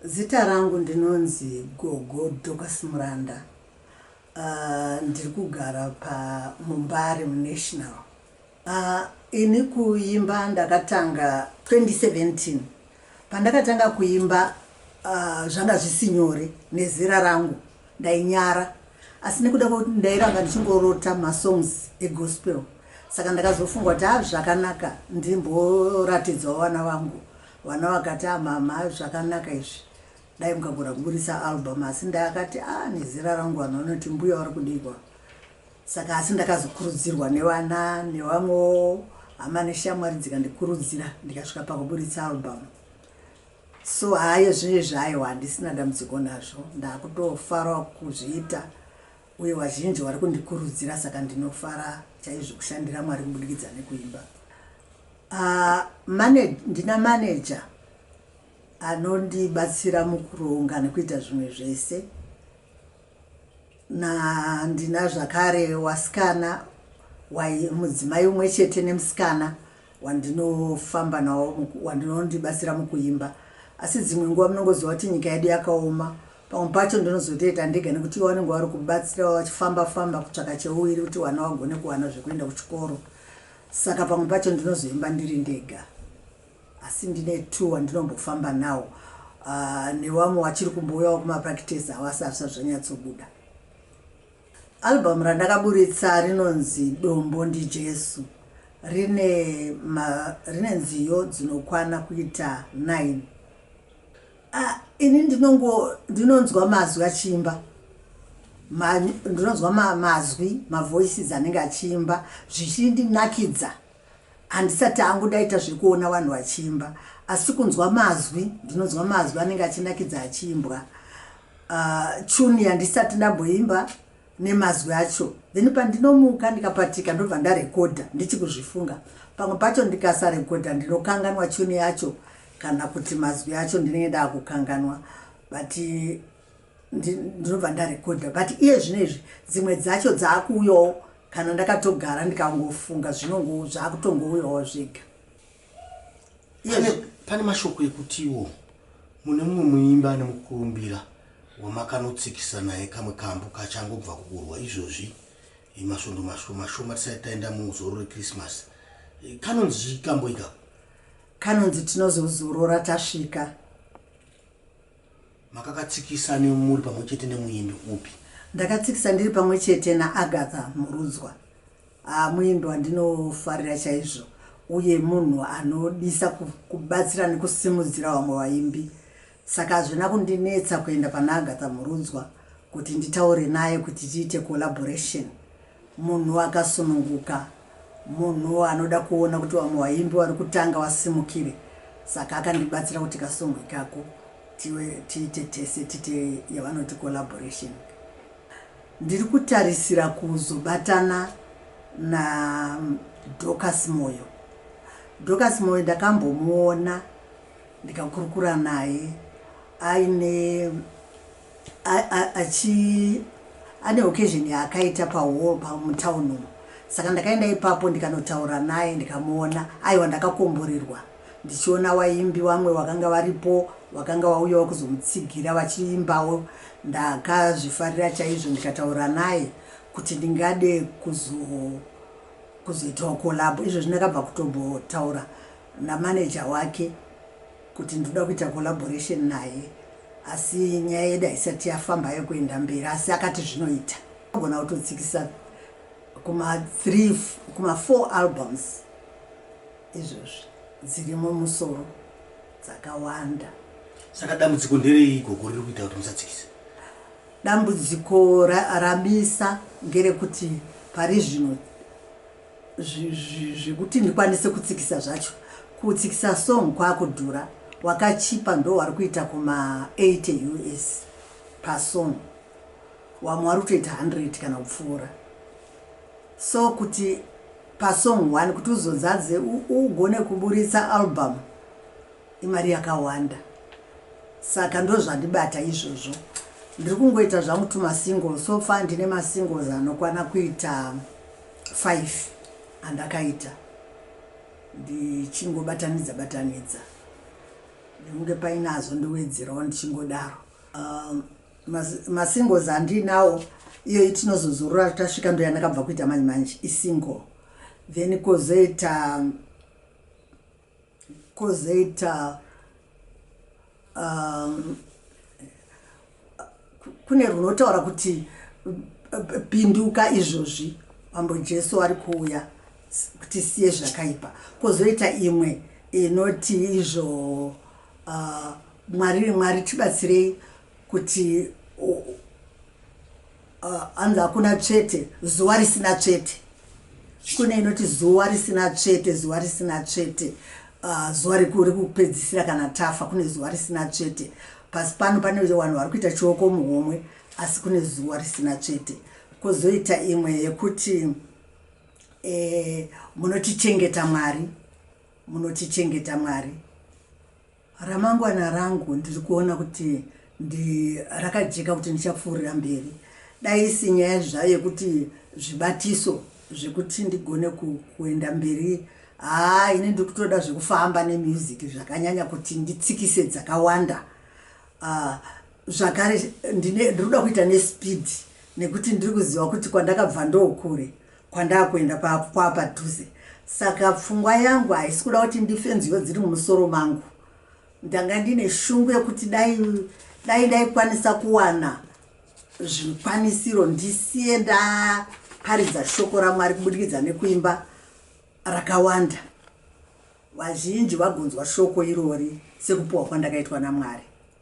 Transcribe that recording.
Zita rangu ndinonzi Gogo Dorcas Muranda. Ndiri kugara paMumbare muNational. Ini kuimba ndakatanga 2017. Pandakatanga kuimba zvanga zvisi nyore nezera rangu, ndainyara. Asi nekuda kwekuti ndairamba ndichingorota masongs egospel, saka ndakazofunga kuti zvakanaka ndimboratidzawo vana vangu. Vana vakati, "Mama, zvakanaka izvi, dai mukagona kuburitsa album." Asi ndakati, nezera rangu vanhu vanoti mbuya vari kudikwa." Saka asi ndakazokurudzirwa nevana nevamwewo hama neshamwari dzikandikurudzira, ndikasvika pakuburitsa album. So hayo zvinezvi, aiwa, handisina dambudziko nazvo, ndakutofarawo kuzviita, uye vazhinji vari kundikurudzira, saka ndinofara chaizvo kushandira Mwari kubudikidza nekuimba. Ndina manager anondibatsira mukuronga nekuita zvimwe zvese, na ndina zvakare wasikana, mudzimai umwe chete nemusikana wandinofamba nawo, wandinondibatsira mukuimba. Asi dzimwe nguva munongoziva kuti nyika yedu yakaoma, pamwe pacho ndinozotoita ndega nekuti ivo vanenge vari kubatsira vachifamba famba kutsvaka cheuwiri kuti vana vagone kuwana zvekuenda kuchikoro. Saka pamwe pacho ndinozoimba ndiri ndega, asi ndine two wandinombofamba nawo, nevamwe vachiri kumbouyawo kumapractice, havasi hazvisati zvanyatsobuda. Album randakaburitsa rinonzi Dombo ndiJesu, rine nziyo dzinokwana kuita 9. Ini ndinonzwa mazwi achiimba, ndinonzwa mazwi, mavoices anenge achiimba zvichindinakidza. Handisati hangu ndaita zvekuona vanhu vachiimba, asi kunzwa mazwi, ndinonzwa mazwi anenge achinakidza achiimbwa, tune yandisati ndamboimba nemazwi acho. Then pandinomuka ndikapatika, ndobva ndarekodha ndichikuzvifunga. Pamwe pacho ndikasarekodha ndinokanganwa tune yacho kana kuti mazwi acho ndinenge ndaakukanganwa, but ndinobva ndarekodha. But iye zvino izvi dzimwe dzacho dzaakuuyawo kana ndakatogara ndikangofunga, zvinongo zvaakutongouyawo zvega. Pane mashoko ekutiwo mune mumwe muimbi ane mukurumbira wamakanotsikisa naye kamwe kambo kachangobva kuburwa izvozvi, masvondo mashoma shoma tisati taenda muzoro reChristmas. Kanonzi chii kambo ikako? Kanonzi Tinozozorora Tasvika. Makakatsikisa nemuri pamwe chete nemuimbi upi? Ndakatsikisa ndiri pamwe chete naAgatha Murudzwa, muimbi wandinofarira chaizvo uye munhu anodisa kubatsira nekusimudzira vamwe vaimbi. Saka hazvina kundinetsa kuenda pana Agatha Murudzwa kuti nditaure naye kuti tiite collaboration. Munhu akasununguka, munhu anoda kuona kuti vamwe vaimbi vari kutanga vasimukire, saka akandibatsira kuti kasong ikako tiite tese, tiite yavanoti collaboration. Ndiri kutarisira kuzobatana naDorcas Moyo. Dorcas Moyo ndakambomuona, ndikakurukura naye aine achi ane occasion yaakaita pahall pamutown umo. Saka ndakaenda ipapo ndikanotaura naye, ndikamuona. Aiwa, ndakakomborerwa ndichiona vaimbi vamwe vakanga varipo, vakanga vauyawo kuzomutsigira vachiimbawo. Ndakazvifarira chaizvo, ndikataura naye kuti ndingade kuzoitawo collabo. Izvozvi ndakabva kutombotaura namaneja wake kuti ndoda kuita collaboration naye, asi nyaya yedu haisati yafamba yekuenda mberi, asi akati zvinoita. Agona kutotsikisa kuma 3, kuma 4 albums izvozvi dzirimo musoro dzakawanda. Saka dambudziko nderei, gogo, riri kuita kuti musatsikise? Dambudziko ramisa ngerekuti pari zvino zvekuti ndikwanise kutsikisa zvacho, kutsikisa song kwakudhura. Wakachipa ndo wari kuita kuma 80 US pasong, wamwe wari kutoita 100 kana kupfuura. So kuti pasong one kuti uzodzadze ugone kuburitsa album imari yakawanda. Saka ndo zvandibata izvozvo. Ndiri kungoita zvangu tumasingle. So far ndine masingles anokwana kuita 5 andakaita ndichingobatanidza batanidza. Nekunge paine azondiwedzerawo ndichingodaro. Masingles andiinawo, iyoyi tinozozorora tasvika, ndo yandakabva kuita manje manje, isingle. Then kwozoita kune runotaura kuti pinduka izvozvi, Mambo Jesu ari kuuya, kuti siye zvakaipa. Kwozoita imwe inoti izvo Mwari, Mwari tibatsirei kuti hanzi hakuna tsvete, zuva risina tsvete. Kune inoti zuva risina tsvete, zuva risina tsvete, zuva rekupedzisira kana tafa. Kune zuva risina tsvete. Pasi pano pane vanhu vari kuita chioko muhomwe, asi kune zuva risina tsvete. Kwozoita imwe yekuti munotichengeta Mwari, munotichengeta Mwari. Ramangwana rangu ndiri kuona kuti ndi rakajeka, kuti ndichapfuurira mberi. Dai isi nyaya zvayo yekuti zvibatiso zvekuti ndigone kuenda mberi. Haa, ini ndiri kutoda zvekufamba nemusic zvakanyanya, kuti nditsikise dzakawanda. Zvakare ndiri kuda kuita nespeed, nekuti ndiri kuziva kuti kwandakabva ndokure, kwandakuenda kwapadhuze. Saka pfungwa yangu haisi kuda kuti ndife nziyo dziri mumusoro mangu. Ndanga ndine shungu yekuti dai ndaikwanisa kuwana zvikwanisiro, ndisiye ndaparidza shoko raMwari kubudikidza nekuimba rakawanda, vazhinji vagonzwa shoko irori sekupiwa kwandakaitwa naMwari.